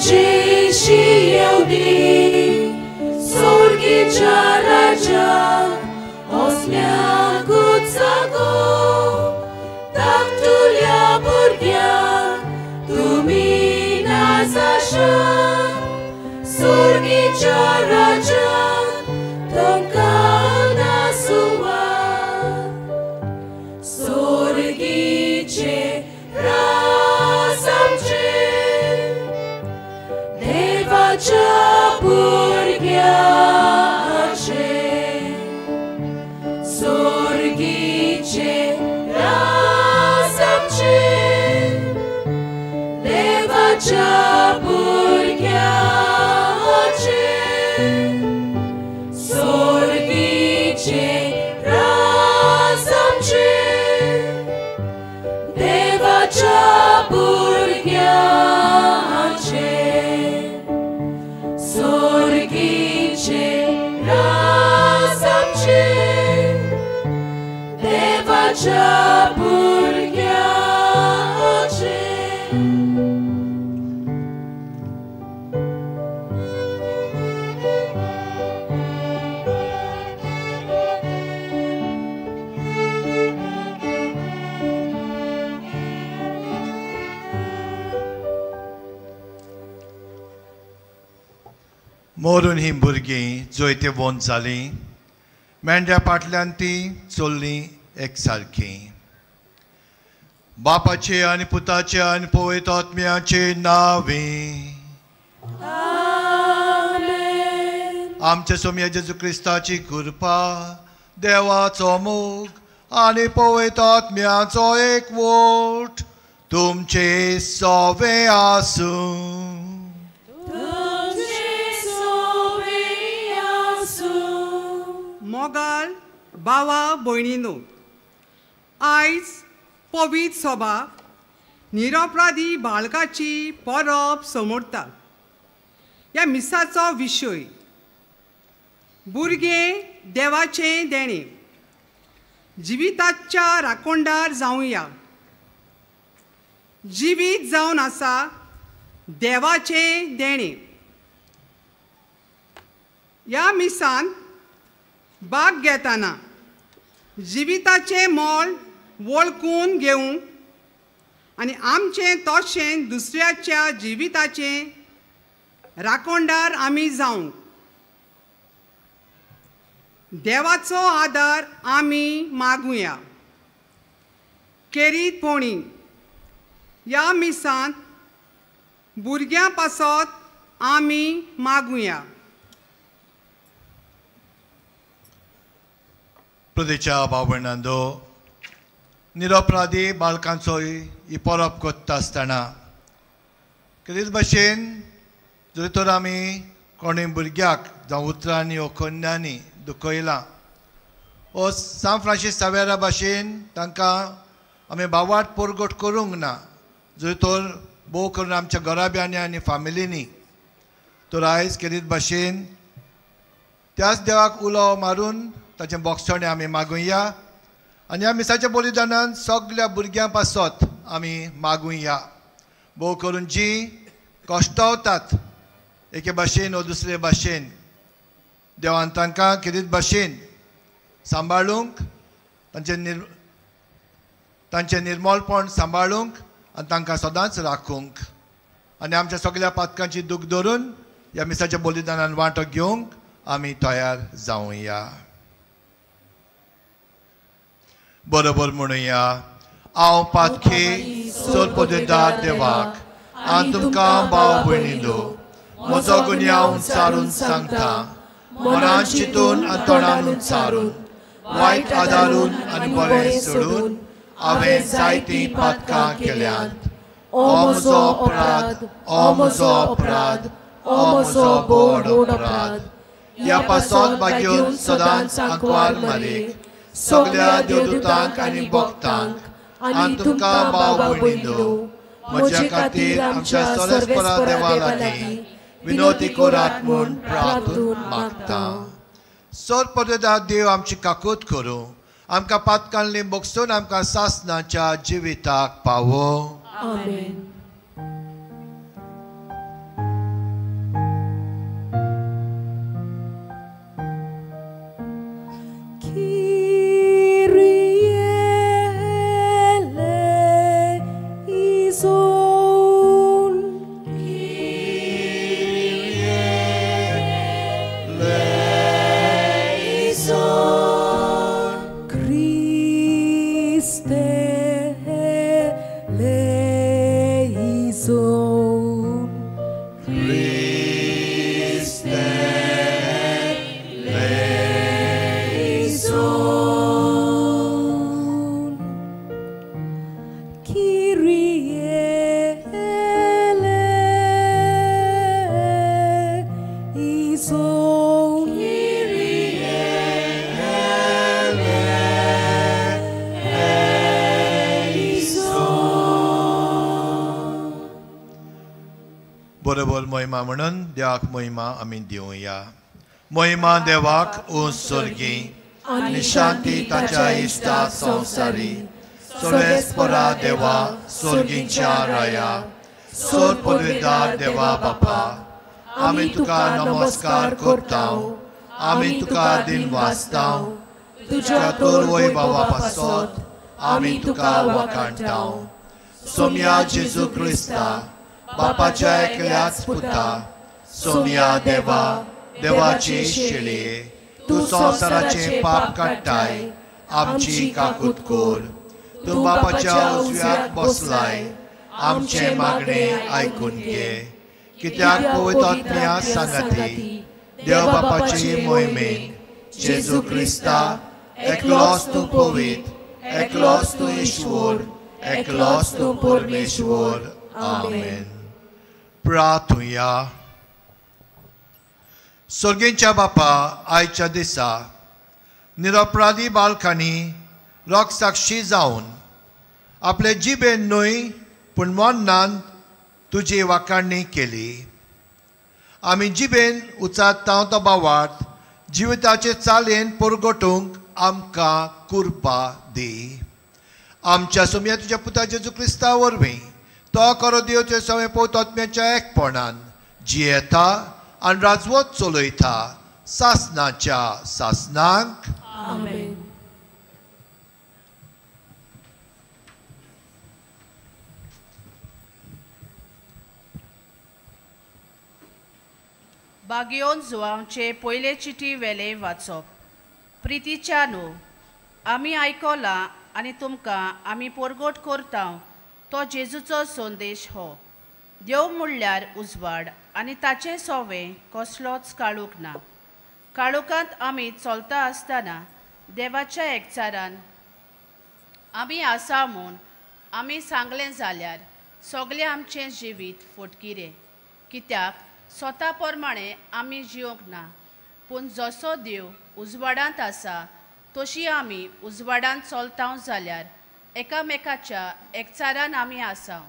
तुजेशी येवदी सोर्गीच्या राज्याक असल्याकूच जागो धाकटुल्या भुरग्यांक तुमी नाजाशात सोर्गीच्या राज्याक तांकां ना सुवात सोर्गीचे राज आमचें देवाच्या भुरग्याचें सोर्गीचे राज आमचें देवाच्या भुरग्याचें सोर्गीचे राज आमचें देवाच्या भुरग्याचें सोर्गीचे राज आमचें देवाच्या भुरग्याचें. मोरून ही भुरगीं जयते वोन जालीं मेंढ्या फाटल्यान तीं चल्लीं एकसारकीं. बापाचे आनी पुताचे आनी पवित्र आत्म्याचे नांवे आमच्या सोमया जेजू क्रिस्ताची कृपा, देवाचो मोग आनी पवित्र आत्म्याचो एकवट तुमचे सवे आसूं. मोगाल बावा भयणीनो, आयज पवित्र सभा निरपराधी बाळकाची परब समोरता. ह्या मिसाचो विशय भुरगें देवाचें देणें जिविताच्या राखणदार जावया. जिवीत जावन आसा देवाचें देणें. ह्या मिसान भाग घेतना जिविताचें मोल वळखून घेवंक आनी आमचें तशें दुसऱ्याच्या जिविताचें राखणदार आमी जावंक देवाचो आदार आमी मागुया. खेरीतपणी ह्या मिसांत भुरग्यां पासत आमी मागुया. प्रदेच्या भाव-भयणांनो, निरपराधी बाळकांचो ही परब करता आसतना केदीच भशेन जर तर आमी कोणूय भुरग्याक जावं उतरांनी वो कन्यांनी दुखयलां वो सांत फ्रांसीस सावेरा भाशेन तांकां आमी भावार्थ परगट करूंक ना, जर तर भोव करून आमच्या घराब्यांनी आनी फामिलींनी, तर आयज केदीच भाशेन त्याच देवाक उलो मारून ताचें बोगसणें आमी मागुया आनी ह्या मिसाच्या बलिदानान सगल्या भुरग्यां पासत आमी मागुया. भोव करून जीं कश्टवतात एके भाशेन वो दुसरे भाशेन देवान तांकां खेरीत भाशेन सांबाळूंक, तांचें निर्मलपण सांबाळूंक आनी तांकां सदांच राखूंक आनी आमच्या सगल्या पातकांची दूख धरून ह्या मिसाच्या बलिदानान वांटो घेवंक आमी तयार जावया. बरोबर म्हणुया, हांव पातकी सोरपदेदार देवाक आनी तुमकां भाव भयणींनो म्हजो गुन्यांव उंचारून सांगता, मनान चिंतून आनी तोंडान उंचारून, वायट आदारून आनी बरें सोडून हांवें जायतीं पातकां केल्यांत. ओ म्हजो अपराध, ओ म्हजो अपराध, ओ म्हजो व्हड अपराध. ह्या पासत भाग्योन सदांच आंकवार मारीक सगळ्या देवदूतांक आनी भक्तांक आनी तुमकां भाव भयणींनो म्हज्या खातीर आमच्या सर्वेस्परा देवा लागीं विनोती करात म्हूण प्रार्थून मागता. सरपदेदार देव आमची काकूत करूं, आमकां पातकांनी बगसून आमकां सासणाच्या जिविताक पावो. आमेन. बरोबर मोहिमा म्हणून देवाक मोहिमा आमी दिवया. मोहिमा देवाक उंच स्वर्गी आनी शांती ताच्या इश्टा संवसारी. सोलेस्परा देवा स्वर्गीच्या राया, सोर पदवीदार देवा बापा, आमी तुका नमस्कार करता, आमी तुका दिन वाचता, तुज्या तोर वैभवा पासत आमी तुका वाखाणटा. सोम्या जेजू क्रिस्ता बापाच्या एकल्याच पुता, सोम्या देवा देवाची शेळये, तूं संवसाराचें पाप काडटाय, आमची काकूत कर. तूं बापाच्या उजव्याक बसलाय, आमचें मागणें आयकून घे. कित्याक पवित्र आत्म्या सांगाती देव बापाची मोहिमेन जेजू क्रिस्ता एकलोच तूं पवित्र, एकलोच तूं ईश्वर, एकलोच तूं परमेश्वर. आमेन. प्रार्थुया. स्वर्गींच्या बापा, आयच्या दिसा निरपराधी बालकांनी रोगसाक्षी जावन आपले जिबेन न्हय पूण मनान तुजी वाखाणणी केली. आमी जिबेन उचारता तो बावार्थ जिविताचे चालेन परगटूंक आमकां कृपा दी. आमच्या सोम्या तुज्या पुता जेजू क्रिस्ता वरवीं तो करो देव तुज्या सगळें पवित्र आत्म्याच्या एकपणान जियेता आनी राजवत चलयता सासनाच्या सासनाक. आमेन. बागियोन जुवांवचे पयले चिटी वेले वाचप. प्रितीच्या न्हू, आमी आयकलां आनी तुमकां आमी परगट करता तो जेजूचो संदेश हो. देव म्हणल्यार उजवाड आनी ताचें सोवें कसलोच काळूक ना. काळोखांत आमी चलता आसतना देवाच्या एकचारान आमी आसा म्हूण आमी सांगलें जाल्यार सगळें आमचें जिवीत फटकिरें. कित्याक स्वता प्रमाणे आमी जिवंक ना, पूण जसो देव उजवाडांत आसा तशी आमी उजवाडांत चलता जाल्यार एकामेकाच्या एकचारान आमी आसा.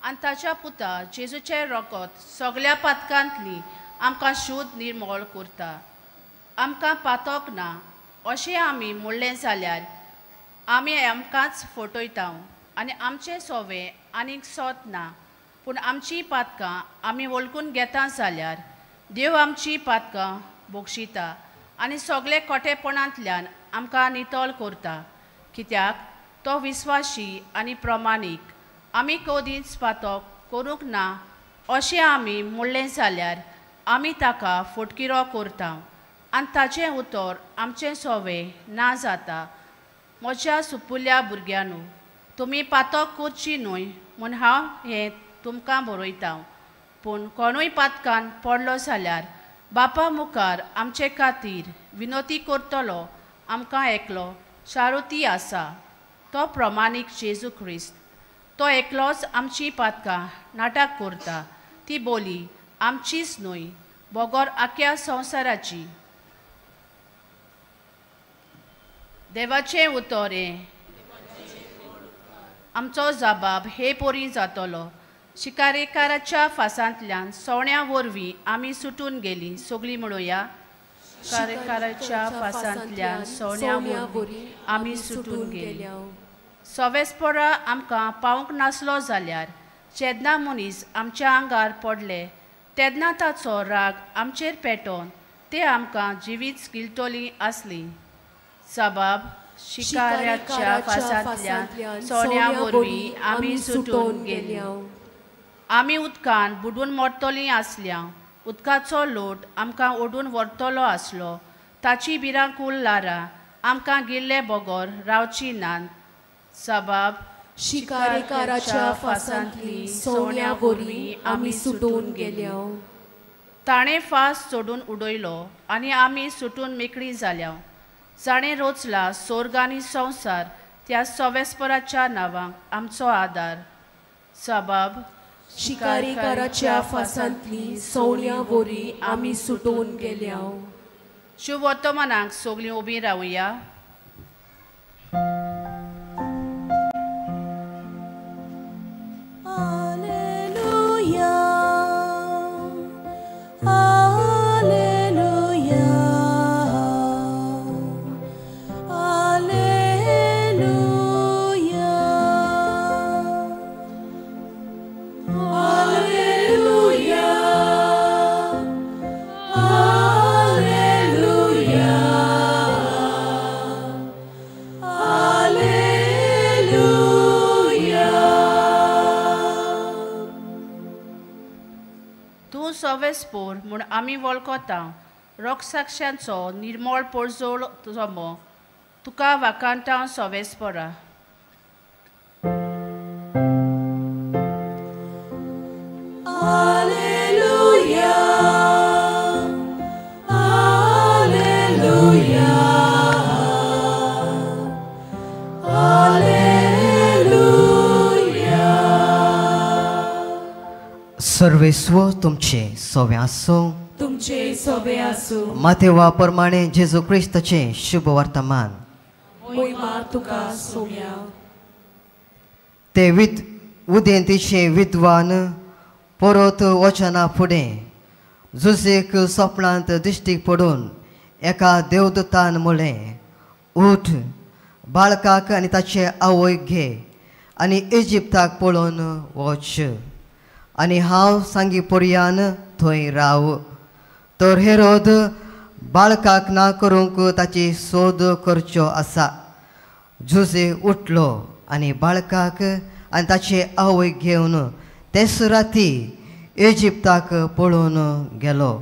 आनी ताच्या पुता जेजूचें रगत सगळ्या पातकांतली आमकां शुद्ध निर्मळ करता. आमकां पातक ना अशें आमी म्हणलें जाल्यार आमी आमकांच फटयता आनी आमचें सोवें आनीक सोत ना. पूण आमची पातकां आमी वळखून घेता जाल्यार देव आमची पातकां बक्षिता आनी सगळे कोटेपणांतल्यान आमकां नितळ करता. कित्याक तो विस्वाशी आनी प्रमाणीक. आमी कदींच पातक करूंक ना अशें आमी म्हणलें जाल्यार आमी ताका फटकिरो करता आनी ताचें उतर आमचें सोवें ना जाता. म्हज्या सुपुल्ल्या भुरग्यांनो, तुमी पातक करची न्हय म्हूण हांव हें तुमकां बरयता. पूण कोणूय पातकान पडलो जाल्यार बापा मुखार आमचे खातीर विनोती करतलो आमकां एकलो शारुती आसा, तो प्रमाणीक जेजू क्रिस्त. तो एकलोच आमची पातकां नाटक करता. ती बोली आमचीच न्हय बगर आख्या संवसाराची. देवाचें उतर हें आमचो जबाब हे पोरी जातलो. शिकारेकाराच्या फासांतल्यान सवण्या वरवीं आमी सुटून गेलीं. सगळीं म्हणुया, शिकारेकाराच्या फासांतल्यान सवण्या वरवीं आमी सुटून गेलीं. सवेस्पोरा आमकां पावूंक नासलो जाल्यार जेन्ना मनीस आमच्या आंगार पडले तेन्ना ताचो राग आमचेर पेटोवन ते आमकां जिवीत गिळटली आसली. जबाब शिकाऱ्याच्या फासांतल्यान सवण्या वरवीं आमी सुटून गेलीं. आमी उदकान बुडून मरतलीं आसल्या. उदकाचो लोट आमकां ओडून व्हरतलो आसलो. ताची भिरांकूळ ल्हारां आमकां गिल्ले बगर रावची नात. जबाब शिकारेकाराच्या फासांतली सवण्या वरवीं आमी सुटून गेल्या. ताणें फास सोडून उडयलो आनी आमी सुटून मेकळी जाल्या. जाणें रोचला सोर्ग आनी संवसार त्या सवेस्पराच्या नांवाक आमचो आदार. जबाब शिकारेकाराच्या फासांतली सवण्या वरवीं आमी सुटून गेल्या. शुभ वर्तमानाक सगळीं उबीं रावया. Alleluia. तूं सवेस्पोर म्हूण आमी वळखता, रोगसाक्षांचो निर्मळ पोरजोळ जमो तुका वाकांता सवेस्पोरा. Alleluia, Alleluia, Alleluia. सर्वेस्व तुमचे सोवे आसूं, तुमचे सोवे आसूं. मातेवा प्रमाणे जेजू क्रिस्ताचें शुभ वर्तमान. मोहिमा तुका सोम्या. ते उदेंतीचे विद्वान परत वचना फुडें जुजेक सपनांत दिश्टीक पडून एका देवदूतान म्हळें, उठ, बाळकाक आनी ताचे आवयक घे आनी इजिप्ताक पळोवन वच आनी हांव सांगी पर्यान थंय राव. तर हेरोद बाळकाक ना करूंक ताची सोद करच्यो आसा. जुजे उठलो आनी बाळकाक आनी ताचे आवयक घेवन तेच राती इजिप्ताक पळोवन गेलो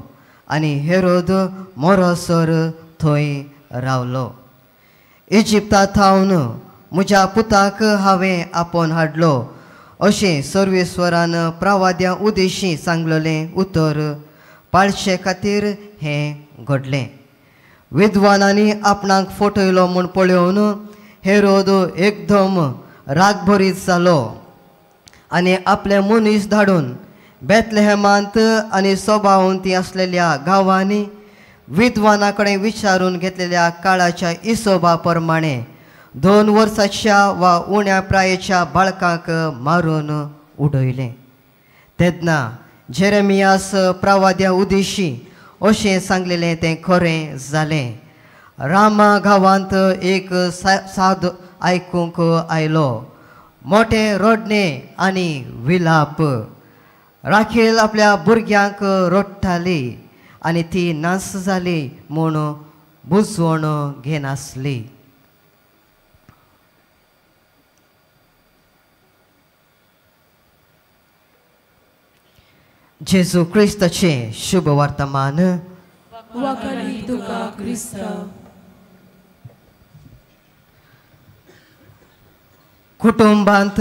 आनी हेरोद मोरोसर थंय रावलो. इजिप्ता थावन म्हज्या पुताक हांवें आपोवन हाडलो अशें सर्वेश्वरान प्रवाद्या उदेशी सांगलेलें उतर पाळशे खातीर हें घडलें. विद्वानांनी आपणाक फटयलो म्हूण पळोवन हेरोद एकदम रागभरीत जालो आनी आपले मनीस धाडून बेतलेहेमांत आनी सोबावंती आसलेल्या गांवांनी विद्वाना कडेन विचारून घेतलेल्या काळाच्या हिशोबा प्रमाणे 2 वर्साच्या वा उण्या प्रायेच्या बाळकांक मारून उडयलें. तेन्ना जेरेमियास प्रवाद्या उदेशी अशें सांगलेलें तें खरें जालें. रामा गांवांत एक साद आयकूंक आयलो, मोटें रडणें आनी विलाप. राखेल आपल्या भुरग्यांक रडटाली आनी ती नास जाली म्हूण बुजवण घेनासली. जेजू क्रिस्ताचें शुभ वर्तमान. वाखाणी तुका क्रिस्ता. कुटुंबांत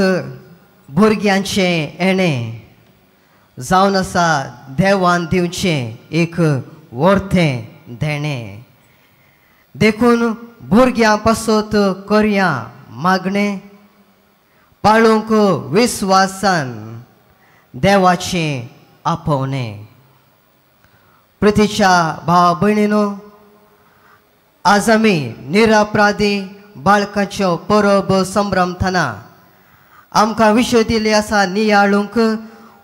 भुरग्यांचें येणें जावन आसा देवान दिवचें एक वर्थें देणें. देखून भुरग्यां पासत करया मागणें, पाळूंक विस्वासान देवाचें आपोवणें. प्रितीच्या भाव भयणीनो, आज आमी निरपराधी बाळकांच्यो परब संभ्रमतना आमकां विशय दिल्ली आसा नियाळूंक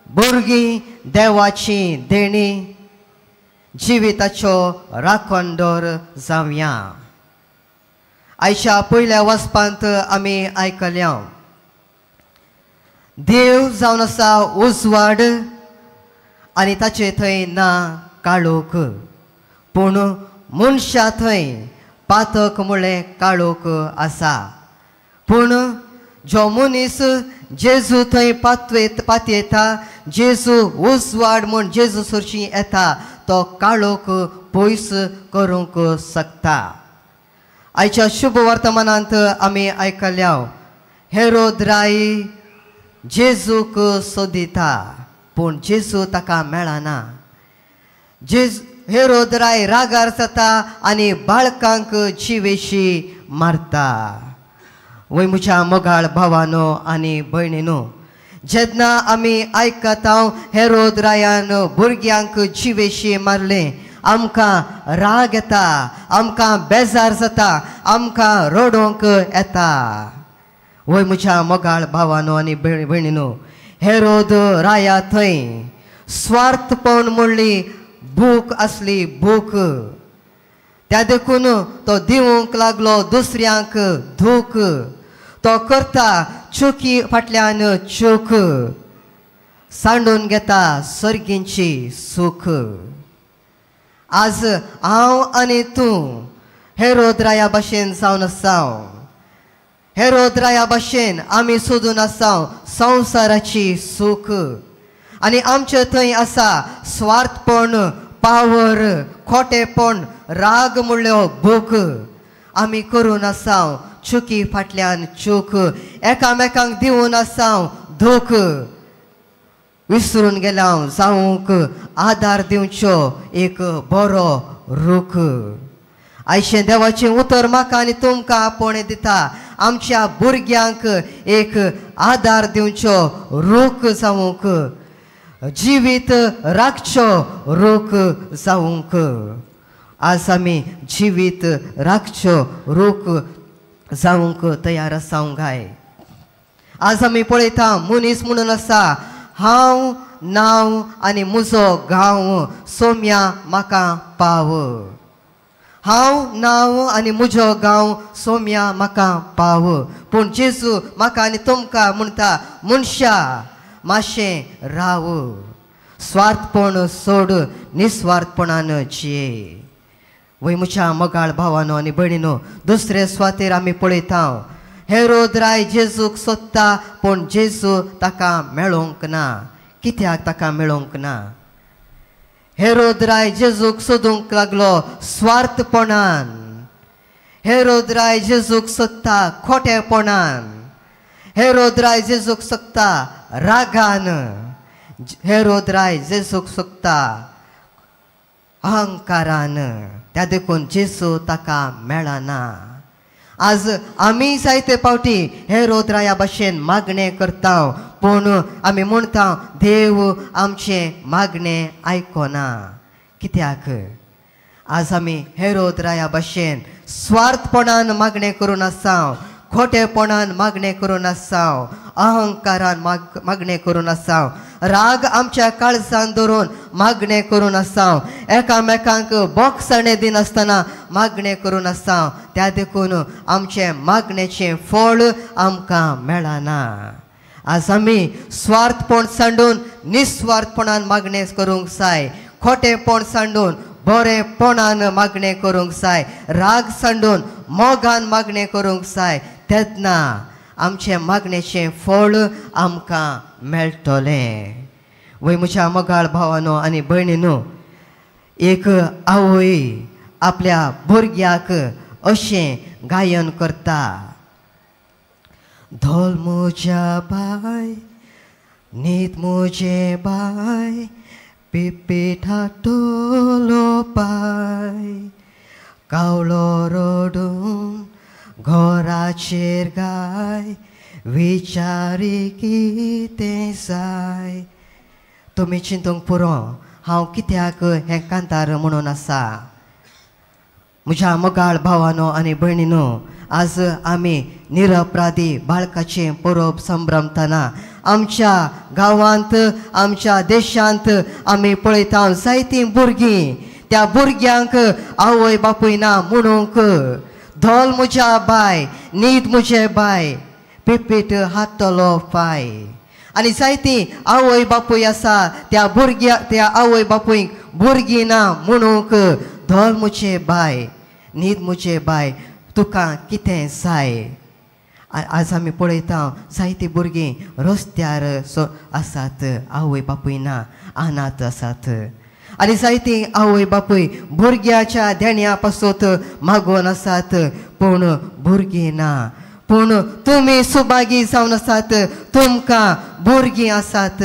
भुरगीं देवाची देणी जिविताचो राखणदोर जावया. आयच्या पयल्या वचपांत आमी आयकल्या, देव जावन आसा उजवाड आनी ताचे थंय ना काळोख, पूण मनशा थंय पातक म्हळ्ळें काळोख आसा. पूण जो मनीस जेजू थंय पातयेता, जेजू उजवाड म्हूण जेजू सरशी येता, तो काळोख पयस करूंक शकता. आयच्या शुभ वर्तमानांत आमी आयकल्या, हेरोद राय जेजूक सोदिता पूण जेजू ताका मेळना. हेरोद राय रागार जाता आनी बाळकांक जिवेशी मारता. वय म्हज्या मोगाळ भावानो आनी भयणीनो, जेन्ना आमी आयकता हेरोद रायान भुरग्यांक जिवेशी मारलें, आमकां राग येता, आमकां बेजार जाता, आमकां रडोवंक येता. वय म्हज्या मोगाळ भावानो आनी भयणीनो, हेरोद राया थंय स्वार्थपण म्हणली भूक आसली, भूक. त्या देखून तो दिवंक लागलो दुसऱ्यांक धूक. तो करता चुकी फाटल्यान चूक, सांडून घेता सर्गींची सूख. आज हांव आनी तूं हेरोद राया भाशेन जावन आसा. हेरोद राया भाशेन आमी सोदून आसा संवसाराची सूख आनी आमचे थंय आसा स्वार्थपण, पावर, खोटेपण, राग म्हणल्यो भूक. आमी करून आसा चुकी फाटल्यान चूक, एकामेकांक दिवन आसा धूक. विसरून गेला जावंक आदार दिवचो एक बरो रूख. आयशें देवाचें उतर म्हाका आनी तुमकां आपोवणें दिता, आमच्या भुरग्यांक एक आदार दिवचो रूख जावंक, जिवीत राखचो रूख जावंक. आज आमी जिवीत राखचो रूख जावंक तयार आसावंक जाय. आज आमी पळयता मनीस म्हणून आसा, हांव नांव आनी म्हजो गांव सोम्या म्हाका पाव. हांव नांव आनी म्हजो गांव सोम्या म्हाका पाव. पूण जेजू म्हाका आनी तुमकां म्हणटा, मनशा मातशें राव, स्वार्थपण सोड, निस्वार्थपणान जिये. वय म्हज्या मोगाळ भावानो आनी भयणीनो, दुसरे सुवातेर आमी पळयता हेरोद राय जेजूक सोदता, पूण जेजू ताका मेळोंक ना. कित्याक ताका मेळोंक ना? हेरोद राय जेजूक सोदूंक लागलो स्वार्थपणान. हेरोद राय जेजूक सोदता खोटेपणान. हेरोद राय जेजूक सोदता रागान. हेरोद राय जेजूक सोदता अहंकारान. त्या देखून जेजू ताका मेळना. आज आमी जायते फावटी हेरोद राया भाशेन मागणें करता, पूण आमी म्हणटा देव आमचें मागणें आयकना. कित्याक? आज आमी हेरोद राया भाशेन स्वार्थपणान मागणें करून आसा, खोटेपणान मागणें करून आसा, अहंकारान मागणें करून आसा, राग आमच्या काळजान धरून मागणें करून आसा, एकामेकांक बोगसाणें दिनासतना मागणें करून आसा. त्या देखून आमचें मागणेचें फळ आमकां मेळना. आज आमी स्वार्थपण सांडून निस्वार्थपणान मागणें करूंक जाय, खोटेपण सांडून बरेपणान मागणें करूंक जाय, राग सांडून मोगान मागणें करूंक जाय. तेन्ना आमचें मागणेचें फळ आमकां मेळटलें. वय म्हज्या मोगाळ भावानो आनी भयणीनो, एक आवय आपल्या भुरग्याक अशें गायन करता, धोल म्हज्या बाय, न्हीद म्हजे बाय, पिपिठाटलो पाय, कावळो रडून घराचेर गाय, विचारी कितें जाय. तुमी चिंतूंक पुरो हांव कित्याक हें कांतार म्हणून आसा. म्हज्या मोगाळ भावानो आनी भयणीनो, आज आमी निरपराधी बाळकाचें परब संभ्रमतना आमच्या गांवांत, आमच्या देशांत आमी पळयता जायतीं भुरगीं, त्या भुरग्यांक आवय बापूय ना म्हणूंक धोल म्हज्या बाय, न्हीद म्हजे बाय, पिपीट हातलो पाय. आनी जायतीं आवय बापूय आसा त्या भुरग्या, त्या आवय बापूयक भुरगीं ना म्हणूंक धोल म्हजे बाय, न्हीद म्हजे बाय, तुका कितें जाय. आज आमी पळयता जायतीं भुरगीं रस्त्यार सो आसात, आवय बापूय ना, अनाथ आसात. आनी जायतीं आवय बापूय भुरग्याच्या देण्या पासत मागोन आसात, पूण भुरगीं ना. पूण तुमी सुभागी जावन आसात, तुमकां भुरगीं आसात.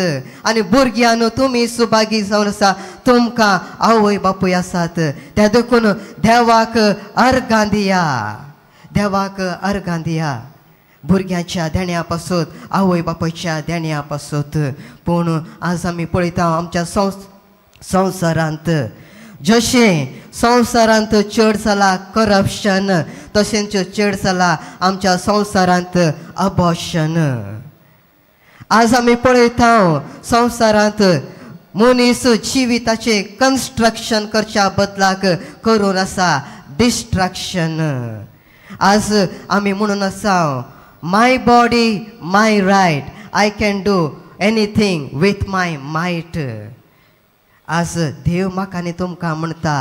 आनी भुरग्यांनो तुमी सुभागी जावन आसा, तुमकां आवय बापूय आसात. त्या देखून देवाक अर्गां दिया, देवाक अर्गां दिया, भुरग्यांच्या देण्या पासत, आवय बापायच्या देण्या पासत. पूण आज आमी पळयता आमच्या संवसारांत जशें संवसारांत चड जाला करप्शन, तशेंच चड जाला आमच्या संवसारांत अबॉर्शन. आज आमी पळयता संवसारांत मनीस जिविताचें कन्स्ट्रक्शन करच्या बदलाक करून आसा डिस्ट्रक्शन. आज आमी म्हणून आसा, my body my right, I can do anything with my might. आज देव म्हाका आनी तुमकां म्हणटा,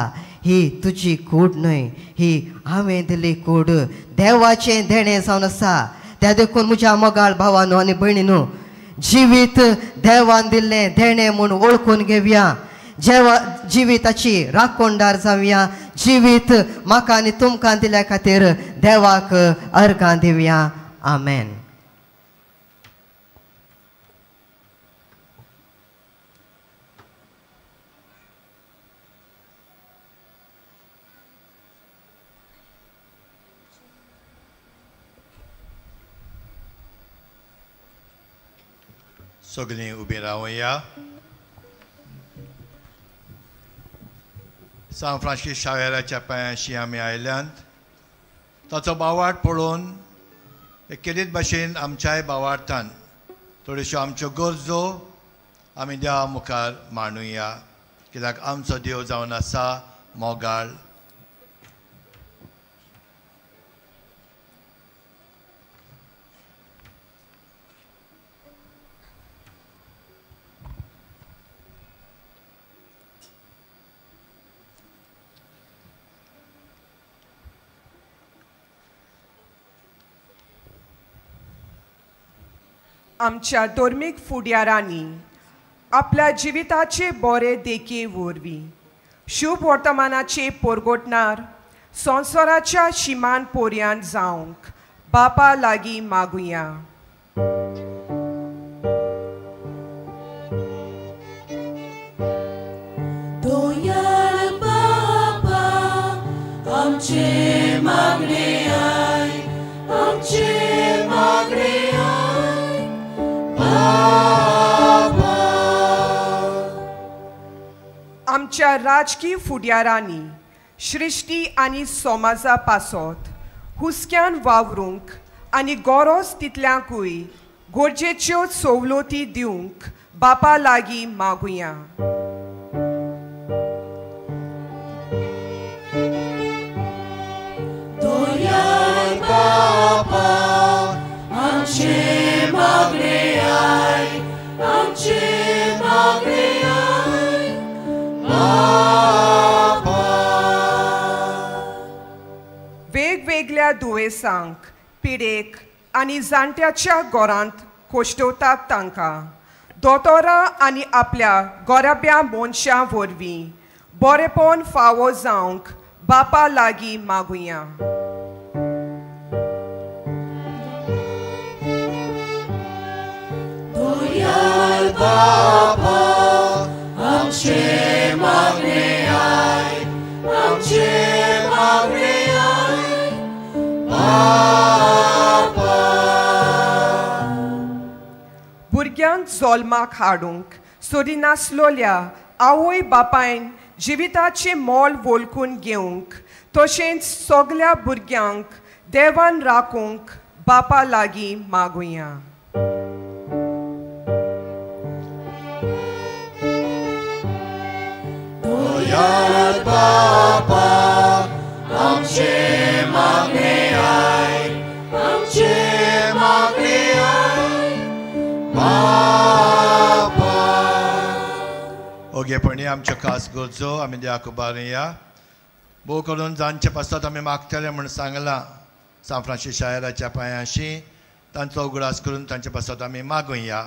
ही तुजी कूड न्हय, ही हांवें दिल्ली कूड. देवाचें देणें जावन आसा. त्या देखून म्हज्या मोगाळ भावानो आनी भयणीनो, जिवीत देवान दिल्लें देणें म्हूण वळखून घेवया. जेवा जिविताची राखणदार जावया. जिवीत म्हाका आनी तुमकां दिल्या खातीर देवाक अर्गां दिवया. आमेन. सगळीं उबी रावया. सांत फ्रांसीस शावेराच्या पांयांशी आमी आयल्यांत. ताचो बावाट पळोवन एक केरीत भाशेन आमच्याय बावार्थान थोड्योश्यो आमच्यो गरजो आमी देवा मुखार मांडुया, कित्याक आमचो देव जावन आसा मोगाळ. आमच्या धर्मीक फुडारांनी आपल्या जिविताचे बरे देखी वरवीं शुभ वर्तमानाचे परगटणार संवसाराच्या शिमान पर्यंत जावंक बापा लागीं मागुया. दोयाळ बापा आमचे मागणे I, आमचे मागणे I बापा. आमच्या राजकीय फुडारांनी सृश्टी आनी समाजा पासत हुस्क्यान वावरूंक आनी गरज तितल्यांकूय गरजेच्यो सवलती दिवंक बापा लागीं मागुया. दोयाळ बापा आमचे मागणे I, आमचे मागणे I बापा. वेगवेगळ्या दुयेंसांक, पिडेक आनी जाणट्याच्या घरांत कोश्टवतात तांकां दोतोरां आनी आपल्या गोराब्या मनशां वरवीं बरेपण फावो जावंक बापा लागीं मागुया. दोयाळ बापा आमचे मागणे I, आमचे मागणे I बापा. भुरग्यांक जल्माक हाडूंक सोदी नासलोल्या आवय बापायन जिविताचें मोल वळखून घेवंक तशेंच सगल्या भुरग्यांक देवान राखूंक बापा लागीं मागुया. दोयाळ बापा आमचे मागणे I, आमचे मागणे I बापा. ओगेपणी आमच्यो खास गरजो आमी देवाक उबारुया. भोव करून जांचे पासत आमी मागतले म्हूण सांगलां सांत फ्रांसीस शायराच्या पांयांशी तांचो उगडास करून तांचे पासत आमी मागुया.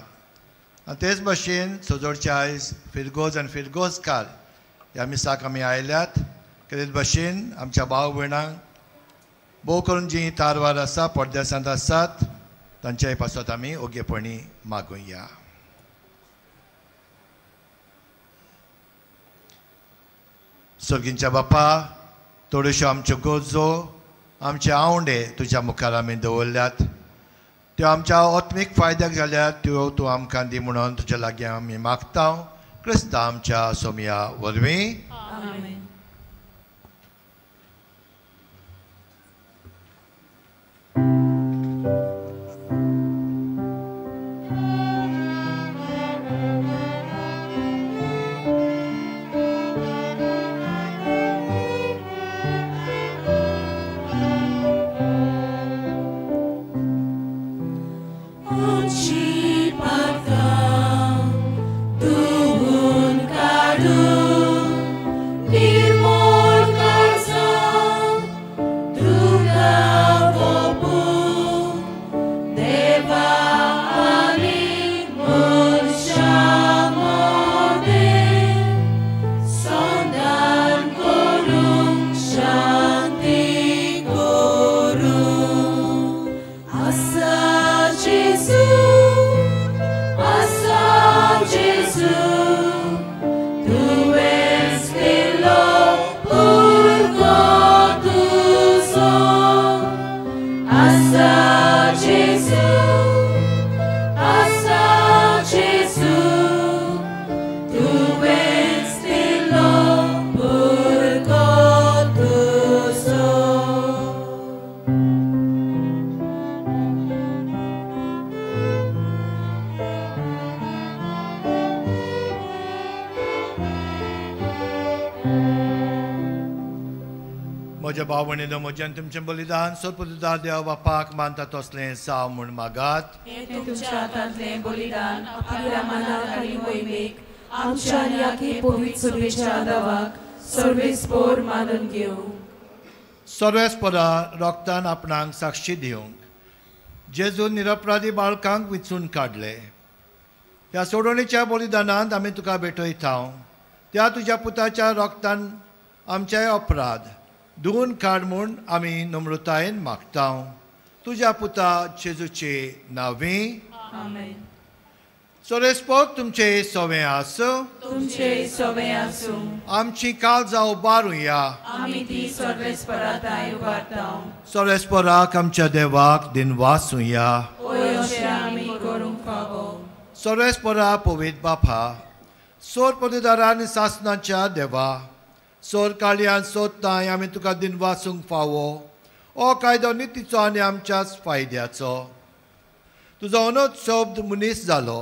आनी तेच भशेन सजोडचे आयज फिरगोज आनी फिरगोजकार ह्या मिसाक आमी आयल्यात. तेच भशेन आमच्या भाव भयणांक भोव करून जीं तारवार आसा परदेसांत आसात तांच्याय पासत आमी ओगेपणी मागुया. सर्गींच्या बापा, थोड्योश्यो आमच्यो गरजो आमचे आवंडे तुज्या मुखार आमी दवरल्यात. त्यो आमच्या आत्मीक फायद्याक जाल्यार त्यो तूं आमकां दी म्हणून तुज्या लागीं आमी मागता. क्रिस्ता आमच्या सोमया वरवीं. निर्मोळ काळजां तुका ओपूं. म्हज्या भाव भयणींनो, म्हजें आनी तुमचें बलिदान सोदपुदा देव बापाक मानता तसलें जावं म्हूण मागात. हें तुमच्या हातांतलें बलिदान आपल्या मनाक आनी मोहिमेक आमच्या आनी आखी पवित्र सभेच्या देवाक सर्वेस्पोर मानून घेवं. सर्वेस्पोरा रोगतान आपणाक साक्षी दिवंक जेजून निरपराधी बाळकांक विचून काडले. ह्या सोडवणीच्या बलिदानांत आमी तुका भेटयता. त्या तुज्या पुताच्या रोगतान आमचेय अपराध धुवून काड म्हूण आमी नम्रतायेन मागता. तुज्या पुता जेजूचे नांवी आमेन. सर्वेस्पोर तुमचे सवें आसूं. तुमचे सवें आसूं. आमची काळजां उबारुया. आमी ती सर्वेस्परा उबारता. सर्वेस्पराक आमच्या देवाक दिनवासुया. ओय अशें आमी करूंक फावो. सर्वेस्परा पवित्र बापा, सोर पदुदारा आनी सासणाच्या देवा, सोर काळयान सोदताय आमी तुका दिनवासूंक फावो. हो कायदो नितीचो आनी आमच्याच फायद्याचो. तुजो अनोद शब्द मनीस जालो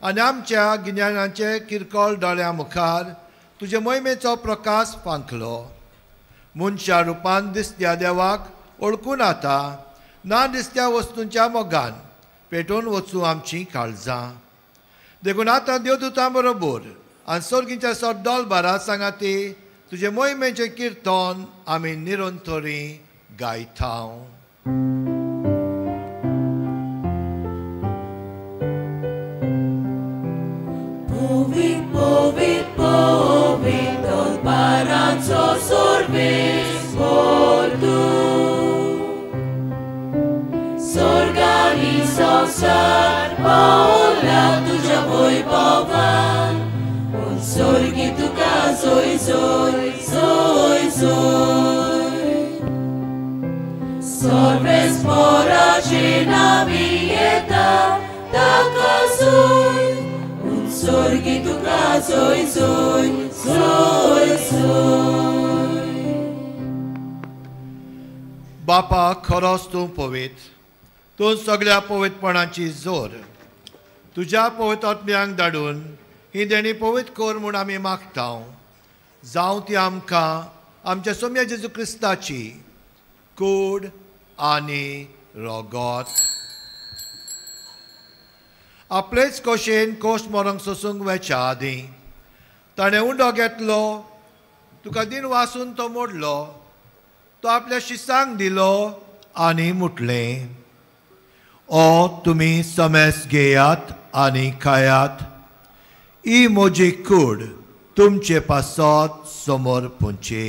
आनी आमच्या गिन्यानाचे किरकोळ दोळ्यां मुखार तुजे मोहिमेचो प्रकाश फांकलो. मनशा रुपान दिसत्या देवाक वळखून आतां ना दिसत्या वस्तूंच्या मोगान पेटोवन वचूं आमचीं काळजां. देखून आतां देवदूतां बरोबर आनी सर्गीच्या सड्डोल बारा सांगाती तुजे मोहिमेचें किर्तन आमी निरंतरी गायता. पवित्र पवित्र पवित्र दलबाराचो सर्वेस्पोर तूं, स्वर्ग आनी संवसार पावला तुज्या वैभवान. स्वर्गी तुका जोय जोय जोय जोय. सर्वेस्पोराचे नांवी येता ताका जोय. स्वर्गी तुका जोय जोय जोय जोय. बापा, खरोच तूं पवित्र, तूं सगळ्या पवित्रपणाची जोर. तुज्या पवित्र आत्म्यांक धाडून ही देणी पवित्र कर म्हूण आमी मागता. जावं ती आमकां आमच्या सोम्या जेजू क्रिस्ताची कूड आनी रगत. आपलेच कशेन कोश्ट मरंक सोसूंक वेच्या आदीं ताणें उंडो घेतलो, तुका दिन वासून तो मोडलो, तो आपल्या शिसांक दिलो आनी म्हटलें, ओ तुमी समेस घेयात आनी खायात, ही म्हजी कूड तुमचे पासत समोर पुंची.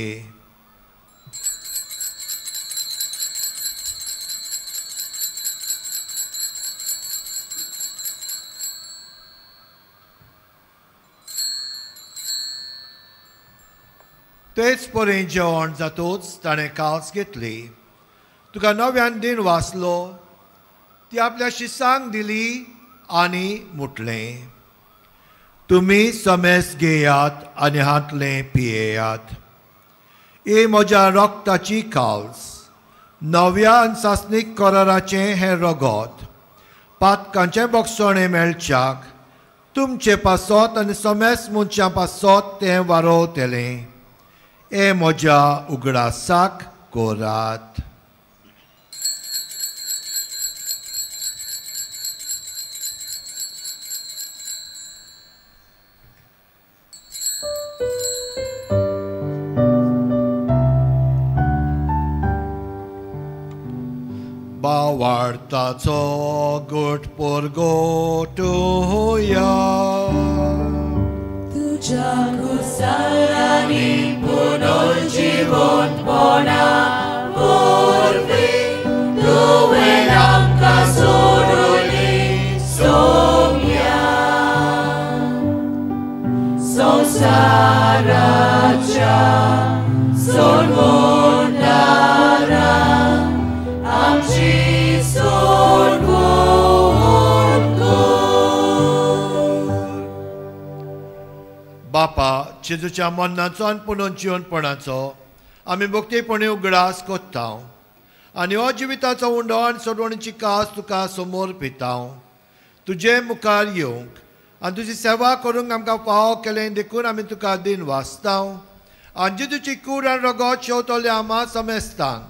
तेच परी जेवण जातूच ताणें काल्स घेतली, तुका नव्यान दिन वाचलो, ती आपल्या शिसांक दिली आनी म्हटलें, तुमी समेस घेयात आनी हांतलें पियेयात. ही म्हज्या रक्ताची काल्स, नव्या आनी सासणीक कराराचें हें रगत, पातकांचें बक्षणें मेळच्याक तुमचे पासत आनी समेस मनशां पासत तें वारोवतलें. हे म्हज्या उगडासाक करात. बावार्ताचो गोट पोरगोटूया तुज्या कुसांनी पुनर्जीवनपणा वरवीं तुवें आमकां सोडली सोम्या. संवसाराच्या सोडवणारा आमची सोडवण कर. बापा, जेजूच्या मरणाचो आनी पुनर्जीवनपणाचो आमी भक्तीपणी उगडास कोत्ता आनी हो जिविताचो उंडो आनी सोडवणीची कास तुका समोर पिता. तुजे मुखार येवंक आनी तुजी सेवा करूंक आमकां फावो केलें देखून आमी तुका दिन वाचता आनी जेजूची कूड आनी रगत शेवतले आमा समेस्तांक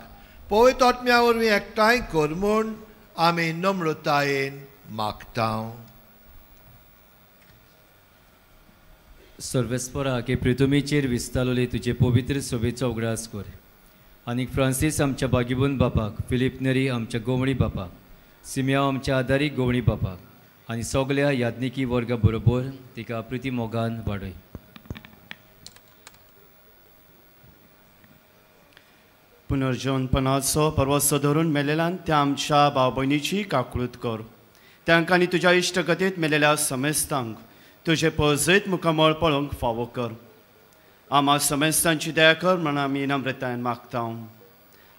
पवित्र आत्म्या वरवीं एकठांय कर म्हूण आमी नम्रतायेन मागता. सर्वेस्परा की पृथ्वीचेर विस्तारले तुजे पवित्र सभेचो उगडास कर आनी फ्रांसीस आमच्या बागीबून बापाक, फिलीप नेरी आमच्या गोवणी बापाक, सिमिया आमच्या आदारी गोवणी बापाक आनी सगल्या याज्ञिकी वर्गा बरोबर तिका प्रिती मोगान वाडय. पुनर्जीवनपणाचो परवसो धरून मेलेल्यान त्या आमच्या भाव भयणीची काकळूत कर. तांकां आनी तुज्या इश्टगतींत मेलेल्या समेस्तांक तुजें पळजयत मुखामळ पळोवंक फावो कर. आमा समेस्तांची दया कर म्हण आमी नम्रतायेन मागता.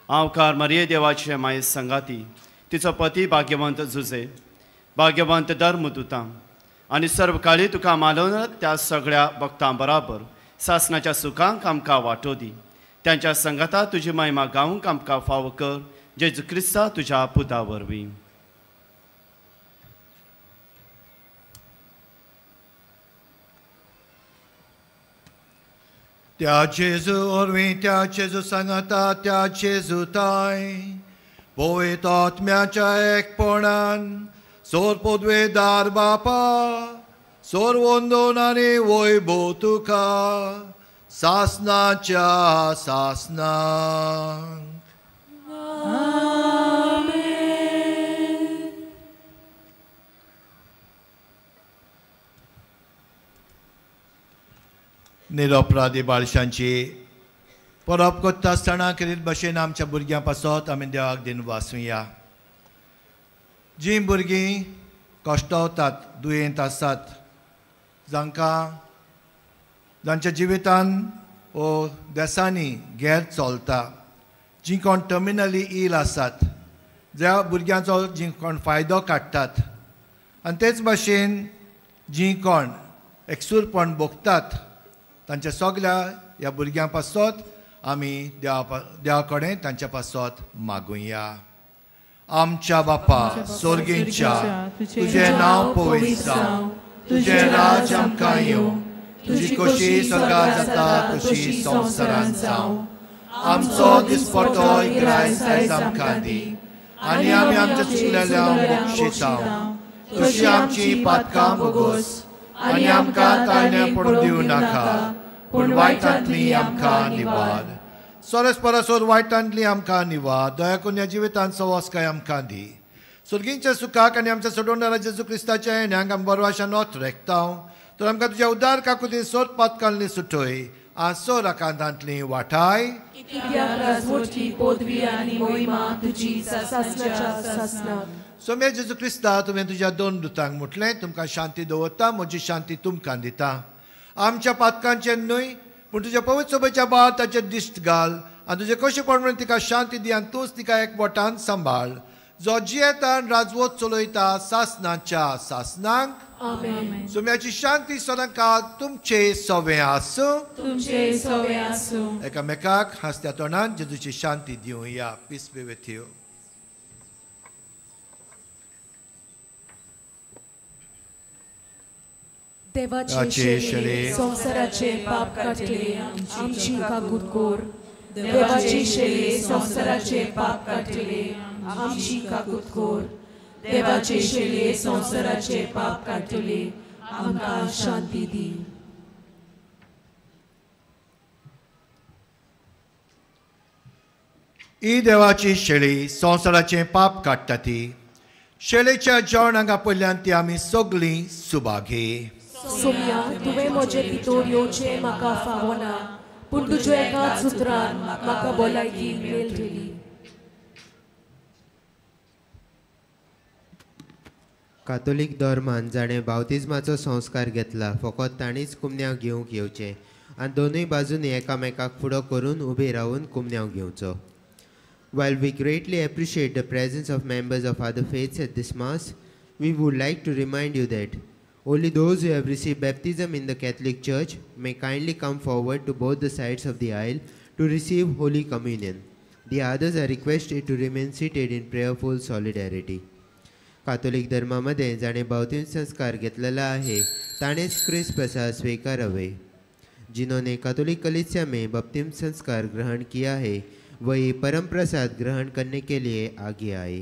आवकार मारिये देवाचे माये संगाती, तिचो पती भाग्यवंत जुजे, भाग्यवंत धर्मदुतां आनी सर्व काळी तुका मानवता त्या सगळ्या भक्तां बराबर सासणाच्या सुखांक आमकां वांटो दी. त्यांच्या संगाता तुजी महिमा गावंक आमकां फावो कर, जेजू क्रिस्ता तुज्या पुता वरवीं. त्या जेजू वरवीं, त्या जेजू सांगाता, त्या जेजू ताय पवित्र आत्म्याच्या एकपणान सोर पदवेदार बापा, सोर वंदन आनी वैभव तुका सासनाच्या सासनाक. निरपराधी बाळशांची परब करता आसतना केरीत भशेन आमच्या भुरग्यां पासत आमी देवाक दिन वाचुया. जीं भुरगीं कश्टवतात, दुयेंत आसात, जांकां जांच्या जिवितान ओ देसांनी गैर चलता, जीं कोण टर्मिनली इल आसात, ज्या भुरग्यांचो जीं कोण फायदो काडटात आनी तेच भाशेन जीं कोण एकसूरपण भोगतात तांच्या सगल्या ह्या भुरग्यां पासत आमी देवा कडेन तांच्या पासत मागुया. आमच्या बापा सोर्गींच्या, तुजें नांव पवित्र जावं, तुजें राज आमकां येवं, तुजी खोशी स्वर्गार जाता तशी संवसारांत जावं. आमचो दिसपटो ग्रायस आयज आमकां दी आनी आमी आमच्या चुकलेल्यांक बक्षितांव तशी आमची पातकां भोगोस आनी आमकां ताळण्या पडून दिवं नाका, पूण वायटांतली आमकां निवार. सोरस परसोर वायटांतली आमकां निवार. दया करून ह्या जिवितांत सवासकाय आमकां दी. सुर्गींच्या सुखाक आनी आमच्या सोडवणारा जेजू क्रिस्ताच्या येण्याक आमी बरवाशान नोत रेखतांव, तर आमकां तुज्या उदार काकुतीन सोद पातकांतली सुटय आनी सोर आकांतांतली वाठाय. सोम्या जेजू क्रिस्ता, तुवें तुज्या दोन दुतांक म्हटलें, तुमकां शांती दवरता, म्हजी शांती तुमकां दिता. आमच्या पातकांचेर न्हय पूण तुज्या पवित्र सभेच्या बाळ ताचेर दिश्ट घाल आनी तुजें कशें म्हणून तिका शांती दी आनी तूंच तिका एकवटान सांबाळ, जो जियेता आनी राजवत चलयता सासनाच्या सासनाक. सोम्याची शांती सदांकाळ तुमचे सवें आसूं. तुमचे सवें आसूं. एकामेकाक हांसत्या तोंडान जेजूची शांती दिवया. Peace be with you. देवाचे शेले संवसाराचे पाप काडटले आमची काकूत कर. देवाचे शेले संवसाराचे पाप काडटले आमची काकूत कर. देवाचे शेले संवसाराचे पाप काडटले आमकां शांती दी. ही देवाची शेळी संवसाराचें पाप काडटा ती शेळेच्या जेवणाक आपयल्ल्यान ती आमी सगळीं सुभागी. सोम्या, तुवें म्हजे भितर येवचें म्हाका फावना, पूण तुज्या एकाच उतरान म्हाका भलायकी मेळटली. कातोलीक धर्मान जाणें बावतिज्माचो संस्कार घेतला फकत तांणीच कुमन्यांव घेवंक येवचें आनी दोनूय बाजूंनी एकामेकाक फुडो करून उबे रावन कुमन्यांव घेवचो. While we greatly appreciate the presence of members of other faiths at this Mass, we would like to remind you that only those who have received baptism in the Catholic Church may kindly come forward to both the sides of the aisle to receive Holy Communion. The others are requested to remain seated in prayerful solidarity. Catholic धर्मामध्ये जाणे बावतीम संस्कार घेतलेला आहे ताणेच क्रिस्त प्रसाद स्वीकारावे. जिन्होंने Catholic कलीसिया में बपतिस्म संस्कार ग्रहण किया है वही परम प्रसाद ग्रहण करने के लिए आगे आए।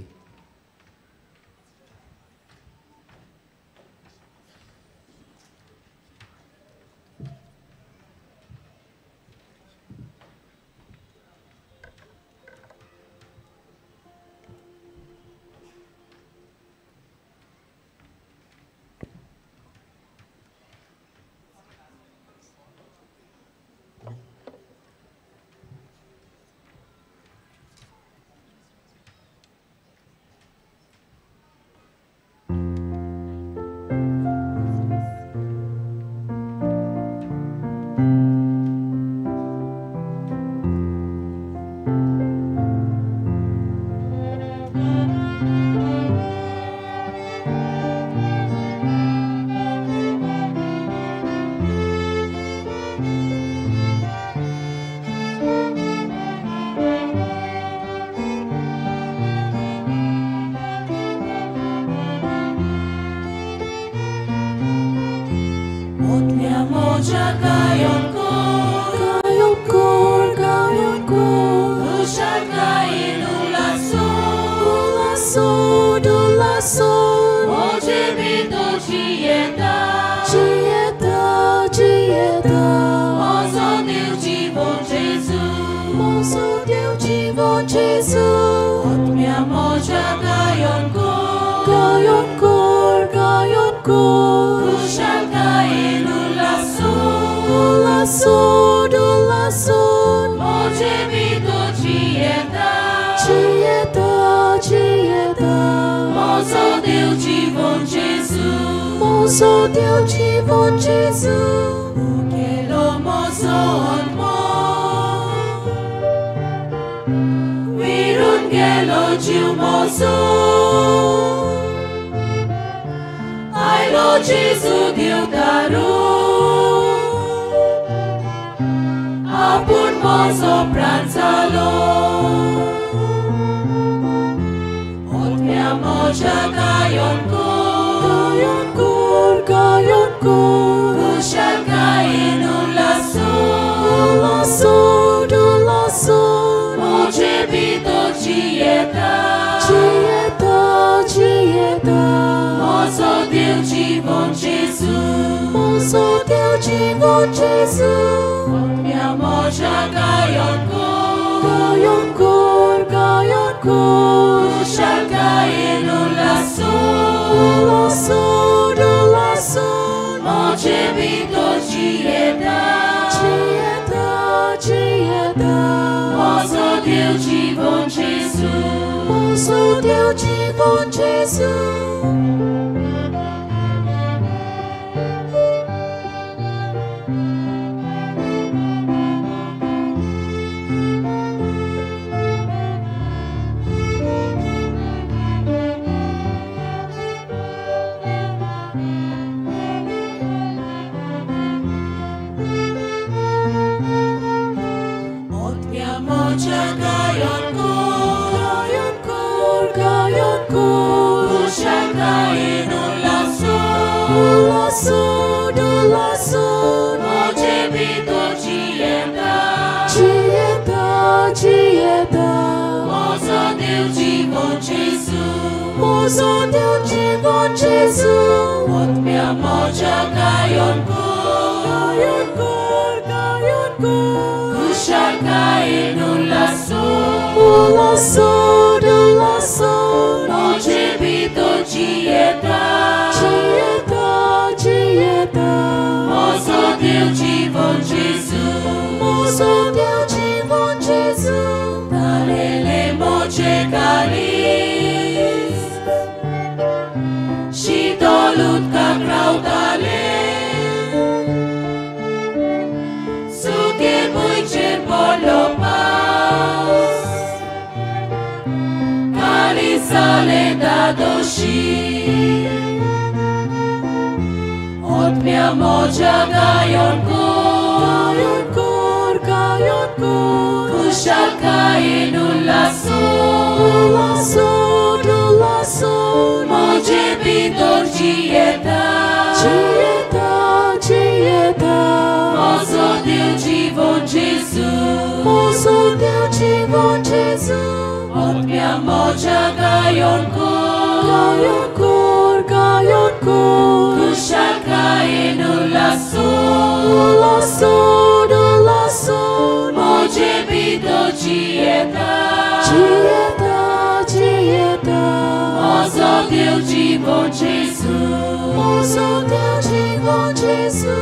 Moje जीवन जेजू, मोजो देव जीवन जेजू, आत्म्या मोजा गायोन कोर, गायोन कोर, गायोन कोर, कुशालकायेन उल्लासून, उल्लासून, उल्लासून, मोजे भितर जियेता, जियेता, जियेता, मोजो देव जीवन जेजू, मोजो देव जीवन जेजू.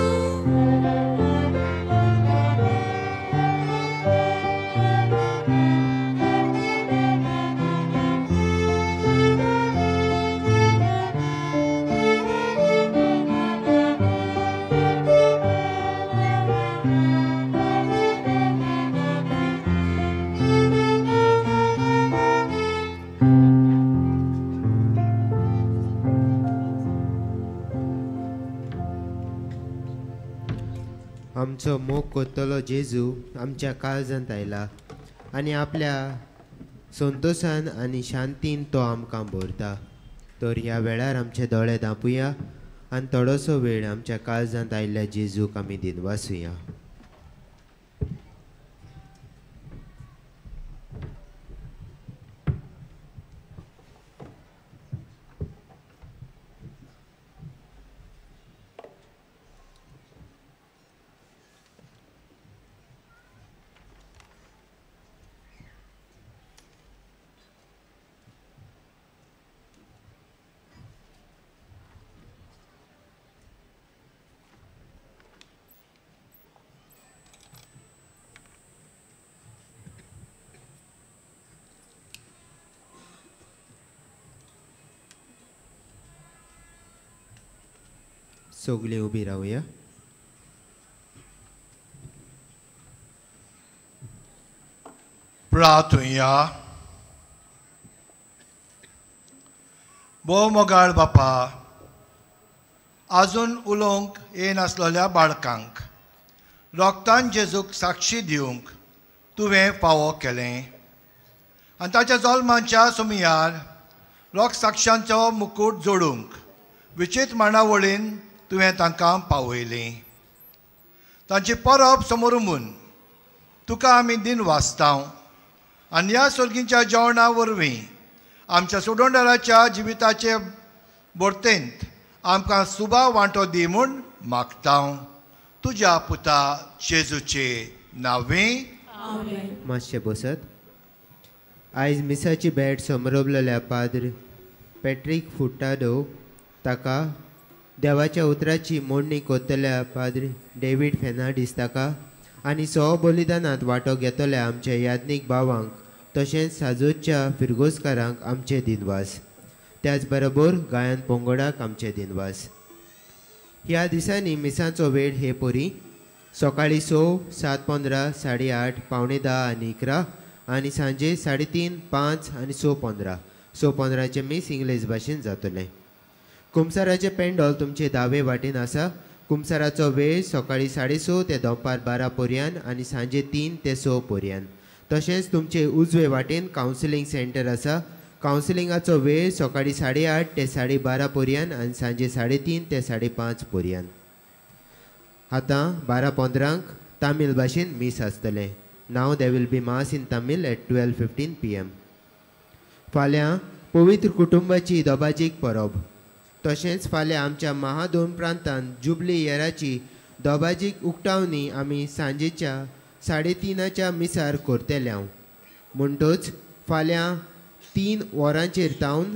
आमचो मोग कोत्तलो जेजू आमच्या काळजांत आयला आनी आपल्या संतोशान आनी शांतीन तो आमकां भरता. तर ह्या वेळार आमचे दोळे धांपुया आनी थोडोसो वेळ आमच्या काळजांत आयिल्ल्या जेजूक आमी दिनवासुया. सगळीं उबी रावया. प्रार्थुया. भोव मोगाळ बापा, आजून उलोवंक येनासलेल्या बाळकांक रोगतान जेजूक साक्षी दिवंक तुवें फावो केलें आनी ताच्या जल्माच्या सुमयार रोग साक्षांचो मुकूट जोडूंक विचित्र मांडावळीन तुवें तांकां पावयलीं. तांची परब समोर तुका आमी दिन वाचतांव आनी ह्या सोर्गींच्या जेवणा वरवीं आमच्या सोडोंडाराच्या जिविताचे भरतेंत आमकां सुबा वांटो दी म्हूण मागतांव. तुज्या पुता जेजूचे नांवे. मातशें बसत. आयज मिसाची भेट समरवलेल्या पाद्र पॅट्रीक फुटाडो ताका देवाच्या उतराची मोडणी कोत्तल्या पाद्र डेवीड फेर्नांडीस ताका आनी सो बलिदानांत वांटो घेतल्या आमच्या याज्ञीक भावांक तशेंच साजोच्या फिरगोजकारांक आमचे दिनवास. त्याच बरोबर गायन पोंगोडाक आमचे दिनवास. ह्या दिसांनी मिसांचो वेळ हे परी सकाळीं 6, 7:15, 8:30, 9:45 आनी 11 आनी सांजे 3:30, 5 आनी 6:15. 6:15चें मीस इंग्लीश भाशेन जातलें. कुमसाराचें पेंडॉल तुमचे दावे वाटेन आसा. कुमसाराचो वेळ सकाळीं 6:30 ते दनपार 12 पर्यंत आनी सांजे 3 ते 6 पर्यंत. तशेंच तुमचे उजवे वाटेन कावन्सिलींग सेंटर आसा. कावन्सिलिंगाचो वेळ सकाळीं 8:30 ते 12:30 पर्यंत आनी सांजे 3:30 ते 5:30 पर्यंत. आतां 12:15 तामील भाशेन मीस आसतलें. Now there will be mass in Tamil at 12:15 PM. फाल्यां पवित्र कुटुंबाची दोबाजीक परब. तशेंच फाल्यां आमच्या महादोन प्रांतांत जुबली इयराची दोबाजीक उक्तावणी आमी सांजेच्या 3:30 मिसार करतले. म्हणटच फाल्यां 3 वरांचेर तावन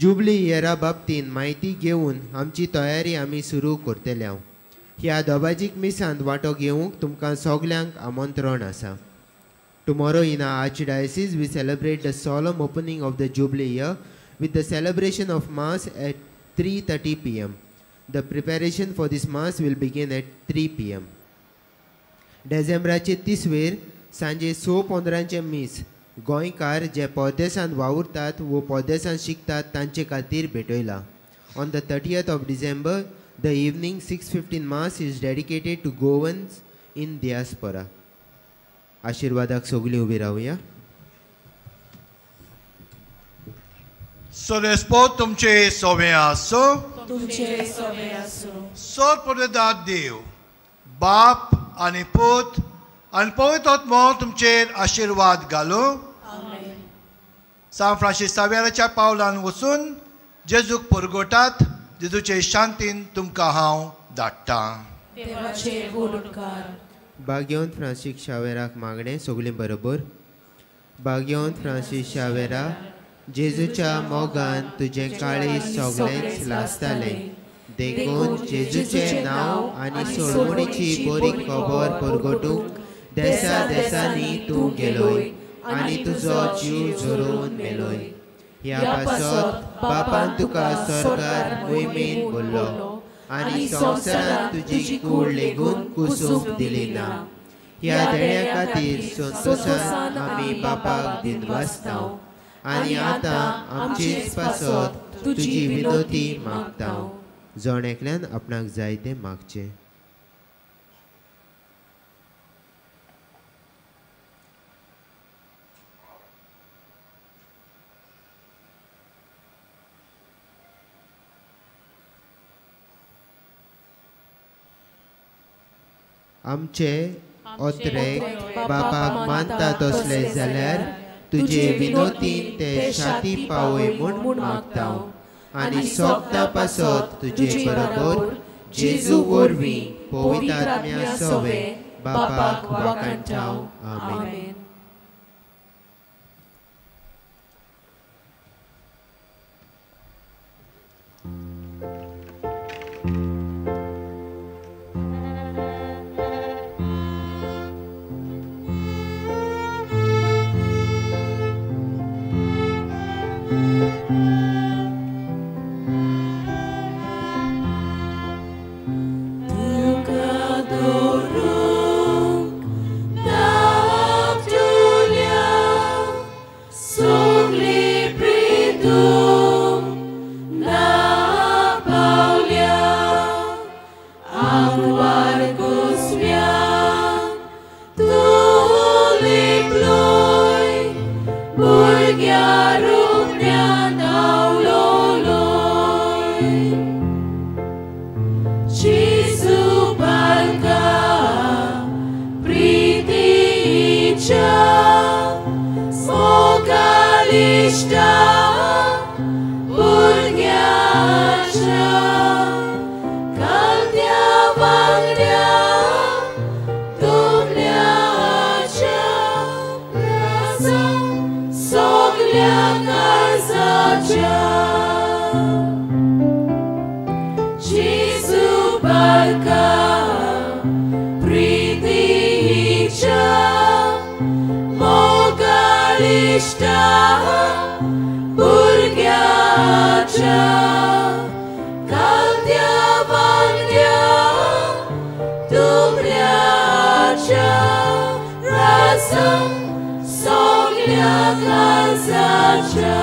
जुबली इयरा बाबतीन म्हायती घेवन आमची तयारी आमी सुरू करतले. ह्या दोबाजीक मिसांत वांटो घेवंक तुमकां सगल्यांक आमंत्रण आसा. Tomorrow in our Archdiocese we celebrate the solemn opening of the Jubilee year with the celebration of Mass at 3:30 PM. The preparation for this Mass will begin at 3 PM. डिसेंबराचे 30 वेर सांजे 6:15 मीस गोंयकार जे परदेसांत वावुरतात वो परदेसांत शिकतात तांचे खातीर भेटयला. On the 30th of December, the evening 6:15 Mass is dedicated to Goans in diaspora. आशिर्वादाक सगळीं उबी रावया. सोरेस्पो तुमचे सोवे आसो, तुमचे सोवे आसो. सोर पडदा देव बाप आनी पूत आनी पवित्र आत्मो तुमचेर आशिर्वाद घालूं. सांत फ्रांसीस सावेराच्या पावलान वचून जेजूक परगटात. जेजूचे शांतीन तुमकां हांव धाडटां. भाग्यवंत फ्रांसीस शावेराक मागणें सगळीं बरोबर. भाग्यवंत फ्रांसीस शावेरा, जेजूच्या मोगान तुजें काळीज सगळेंच लासतालें, देखून जेजूचें नांव आनी सोडवणीची बरी खबर परगटूंक देसा देसांनी तूं गेलोय आनी तुजो जीव झरोवन मेलोय. ह्या पासत बापान तुका स्वर्गार मोहिमेन बोल्लो आनी संवसारांत तुजी कूड लेगून कुसूंक दिली ना. ह्या देण्या खातीर संतोशान आमी बापाक दिनवासता आनी आतां आमचेच पासत तुजी विनोती मागता. जण एकल्यान आपणाक जाय तें मागचें. आमचे ओत्रेक बापाक मानता तसले जाल्यार तुजे विनोतीन ते शाती पावय म्हूण मागता आनी सोगता पासत तुजे बरोबर जेजू वरवीं पवित्र आत्म्या सवे बापाक वाखाणटा. आमेन. Soglia casa.